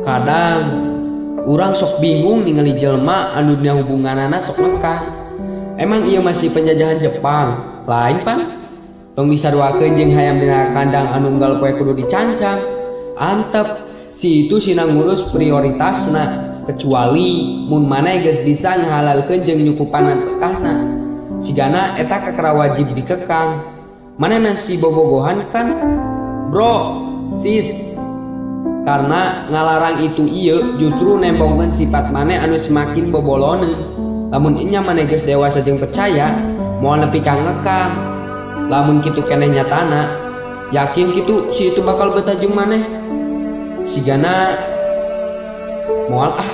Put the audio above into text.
Kadang urang sok bingung ningali jelma anu dina hubunganana sok ngekang. Emang ieu masih penjajahan Jepang? Lain pan? Tong disaruakeun jeung hayam dina kandang anu unggal poe kudu dicancang. Antep si itu sina ngurus prioritasna, kecuali mun maneh geus bisa ngahalalkeun jeung nyukupan nafkahna. Sigana eta kakara wajib dikekang. Maneh masih bobogohan kan? Bro, sis, karena ngalarang itu ieu justru nembongkeun sifat maneh anu semakin boboloneun. Lamun inya maneh geus dewasa jeung percaya, moal nepi ka ngekang. Lamun kitu keneh nyatana, yakin kitu si itu bakal betah jeung maneh? Sigana moal ah.